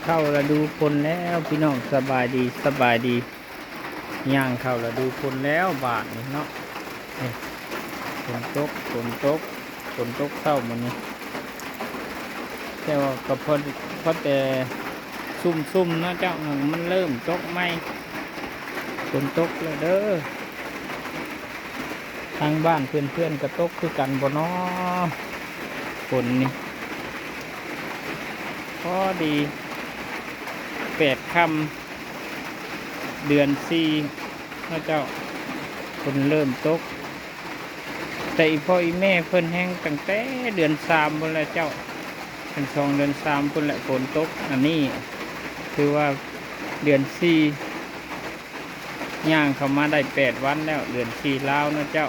ເຂົ້າລະດູຝົນແລ້ວພີ່ນ້ອງ, ສະບາຍດີ ສະບາຍດີ. ຍ່າງເຂົ້າລະດູຝົນແລ້ວບາດນີ້ເນາະ. ນີ້ ຝົນຕົກ ຝົນຕົກ ຝົນຕົກເຊົ້າມື້ນີ້, ແຕ່ວ່າກໍພໍ ພໍແຕ່ຊຸ່ມໆເນາະເຈົ້າ, ມັນເລີ່ມຕົກໃໝ່. ຝົນຕົກແລ້ວເດີ. ທາງບ້ານເພື່ອນໆກໍຕົກຄືກັນບໍ່ນໍ ຝົນນີ້? ພໍດີແປດຄ່ຳເດືອນສີ່ເນາະເຈົ້າ, ຝົນເລີ່ມຕົກ. ແຕ່ອີ່ພໍ່ອີ່ແມ່ເພິ່ນແຮງຕັ້ງແຕ່ເດືອນສາມພຸ້ນແຫຼະເຈົ້າ, ເດືອນສອງເດືອນສາມພຸ້ນແຫຼະຝົນຕົກ. ອັນນີ້ຖືວ່າເດືອນສີ່ ຍ່າງເຂົ້າມາໄດ້ແປດວັນແລ້ວ, ເດືອນສີ່ລາວເນາະເຈົ້າ.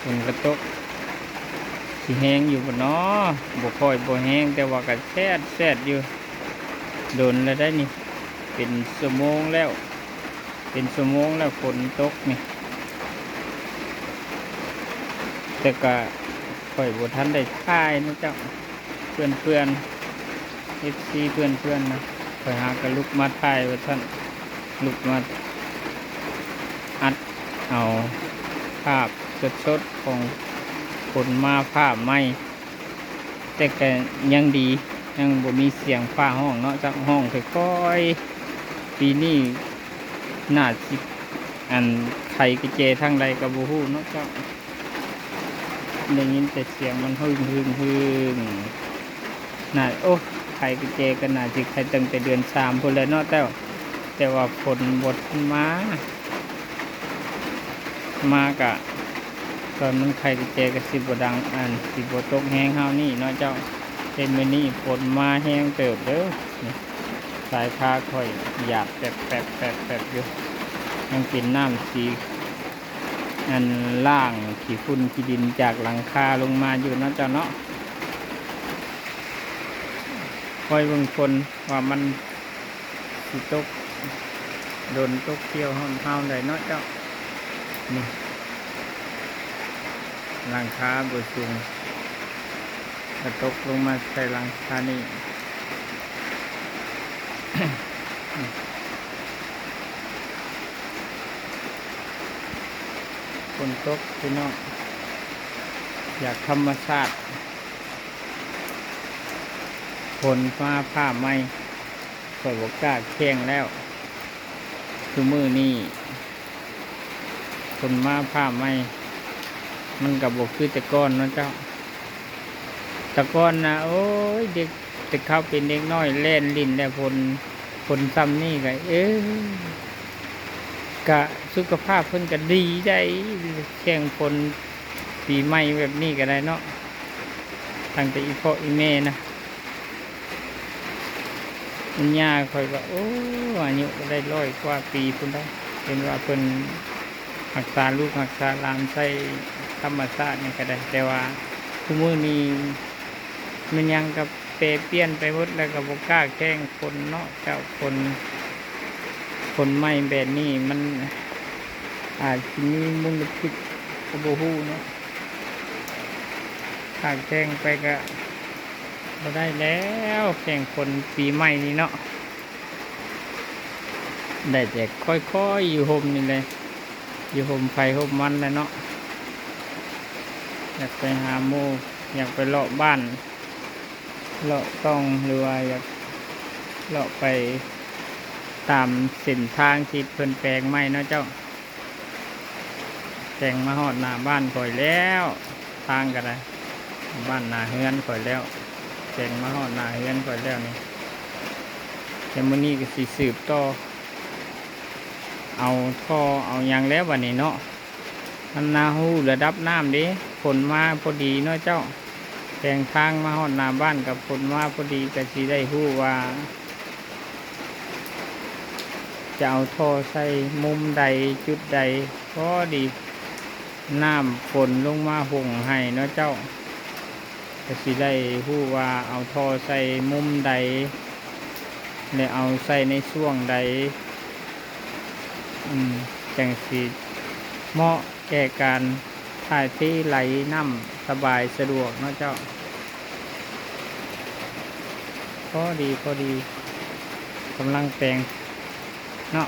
ຝົນກະຕົກ ຊິແຮງຢູ່ບໍ່ນໍ? ບໍ່ຄ່ອຍບໍ່ແຮງ ແຕ່ວ່າກະແຊດໆຢູ່. ດົນແລ້ວໄດ໋ນີ້, ເປັນຊົ່ວໂມງແລ້ວ ເປັນຊົ່ວໂມງແລ້ວຝົນຕົກນີ້. ແຕ່ກະຂ້ອຍບໍ່ທັນໄດ້ຖ່າຍເນາະເຈົ້າ. ເພື່ອນໆ ເອັຟຊີ ເພື່ອນໆນະ, ຂ້ອຍຫາກະລຸກມາຖ່າຍວ່າຊັ້ນ, ລຸກມາອັດເອົາພາບສົດໆຂອງຝົນມາຟ້າໃໝ່. ແຕ່ກະຍັງດີ ຍັງບໍ່ມີສຽງຟ້າຮ້ອງເນາະ, ຈະຮ້ອງຄ່ອຍໆ. ປີນີ້ໜ້າຊິ ອັນ ໄຂກະແຈທາງໃດກະບໍ່ຮູ້ເນາະເຈົ້າ. ໄດ້ຍິນແຕ່ສຽງມັນຮຶ່ງໆໆ ນະ. ໂອ້ ໄຂກະແຈກໍໜ້າຊິໄຂຕັ້ງແຕ່ເດືອນສາມພຸ້ນແຫຼະເນາະ ແຕ່ ແຕ່ວ່າຝົນບໍ່ທັນມາ, ມາກະຕອນມັນໄຂກະແຈກໍຊິບໍ່ດັງ ອັນ ຊິບໍ່ຕົກແຮງຮາວນີ້ເນາະເຈົ້າ. ແຕ່ມື້ນີ້ຝົນມາແຮງເຕີບເດີ. ນີ້ ສາຍພາຂ້ອຍຢາດແປບໆໆຢູ່, ຍັງເປັນນ້ຳສີ ອັນ ລ້າງຂີ້ຝຸ່ນຂີ້ດິນຈາກຫຼັງຄາລົງມາຢູ່ເນາະເຈົ້າເນາະ. ຄອຍເບິ່ງຝົນວ່າມັນຊິຕົກດົນ ຕົກກ່ຽວຮອດຮາວໃດເນາະເຈົ້າ. ນີ້ ຫຼັງຄາບໍ່ສູງ ກະຕົກລົງມາໃສ່ຫຼັງຄານີ້. ຝົນຕົກພີ່ນ້ອງ ຢາກທຳມະຊາດ, ຝົນຟ້າ ຟ້າໃໝ່ ຂ້ອຍບໍ່ກ້າແຂ່ງແລ້ວ. ຄືມື້ນີ້ ຝົນມາຟ້າໃໝ່ ມັນກໍບໍ່ຄືແຕ່ກ່ອນເນາະເຈົ້າ. ແຕ່ກ່ອນນະ ໂອ້ຍ ເດັກ ແຕ່ເຂົາເປັນເດັກນ້ອຍແລ່ນຫຼິ້ນແລ້ວ ຝົນ ຝົນຊ່ຳນີ້ກໍ ເອີ ກະສຸຂະພາບເພິ່ນກໍດີໄດ໋ ແຂ່ງຝົນປີໃໝ່ແບບນີ້ກໍໄດ້ເນາະ. ຕັ້ງແຕ່ອີ່ພໍ່ອີ່ແມ່ນະ ຄຸນຍ່າຂ້ອຍກໍ ໂອ້ ອາຍຸກໍໄດ້ຮ້ອຍກວ່າປີພຸ້ນດອກ, ເຫັນວ່າເພິ່ນຮັກສາລູກຮັກສາຫຼານໃຊ້ທຳມະຊາດນີ້ກໍໄດ້. ແຕ່ວ່າຄຸມື້ນີ້ແມ່ນຫຍັງກໍແປປ່ຽນໄປໝົດ ແລ້ວກໍບໍ່ກ້າແຂ່ງຝົນເນາະເຈົ້າ. ຝົນ ຝົນໃໝ່ແບບນີ້ມັນອາດຊິມີມົນພິດກໍບໍ່ຮູ້ເນາະ. ຖ້າແຂ່ງໄປກໍບໍ່ໄດ້ແລ້ວ ແຂ່ງຝົນປີໃໝ່ນີ້ເນາະ. ໄດ້ແຕ່ຄ່ອຍໆຢູ່ຮົ່ມນີ້ແຫຼະ, ຢູ່ຮົ່ມໃຜຮົ່ມມັນແຫຼະເນາະ. ຢາກໄປຫາໝູ່ ຢາກໄປເລາະບ້ານ ເລາະຊ່ອງ ຫຼືວ່າຢາກເລາະໄປຕາມເສັ້ນທາງທີ່ເພິ່ນແປງໃໝ່ເນາະເຈົ້າ. ແຕ່ງມາຮອດໜ້າບ້ານຂ້ອຍແລ້ວ, ທາງກໍໄດ້ ບ້ານໜ້າເຮືອນຂ້ອຍແລ້ວ, ແຕ່ງມາຮອດໜ້າເຮືອນຂ້ອຍແລ້ວນີ້. ແຕ່ມື້ນີ້ກໍຊິສືບຕໍ່ ເອົາທໍ່ເອົາຫຍັງແລ້ວບັດນີ້ເນາະ. ມັນໜ້າຮູ້ລະດັບນ້ຳເດ້, ຝົນມາພໍດີເນາະເຈົ້າ. ແປງທາງມາຮອດໜ້າບ້ານກໍຝົນມາພໍດີ, ກໍຊິໄດ້ຮູ້ວ່າ ຈະເອົາທໍ່ໃສ່ມຸມໃດຈຸດໃດ ພໍດີນ້ຳຝົນລົງມາຫົ່ງໃຫ້ເນາະເຈົ້າ, ກໍຊິໄດ້ຮູ້ວ່າເອົາທໍ່ໃສ່ມຸມໃດ ແລະ ເອົາໃສ່ໃນຊ່ວງໃດ ອືມ ຈັ່ງຊິເໝາະແກ່ການ ຖ່າຍເທໄຫຼນ້ຳສະບາຍສະດວກເນາະເຈົ້າ. ພໍດີ ພໍດີ ກຳລັງແປງເນາະ.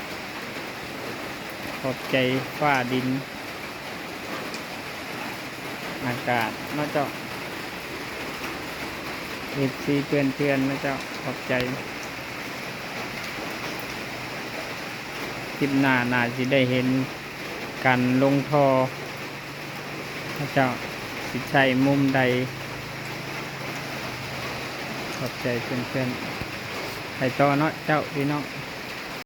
ຂອບໃຈຟ້າດິນອາກາດເນາະເຈົ້າ ເອັຟຊີ ເພື່ອນໆ ເນາະເຈົ້າ ຂອບໃຈ. ຄລິບໜ້າໜ້າຊິໄດ້ເຫັນການລົງທໍ່ເນາະເຈົ້າ ຊິໃຊ້ມຸມໃດ. ຂອບໃຈເພື່ອນໆ ໄປຕໍ່ເນາະເຈົ້າພີ່ນ້ອງ.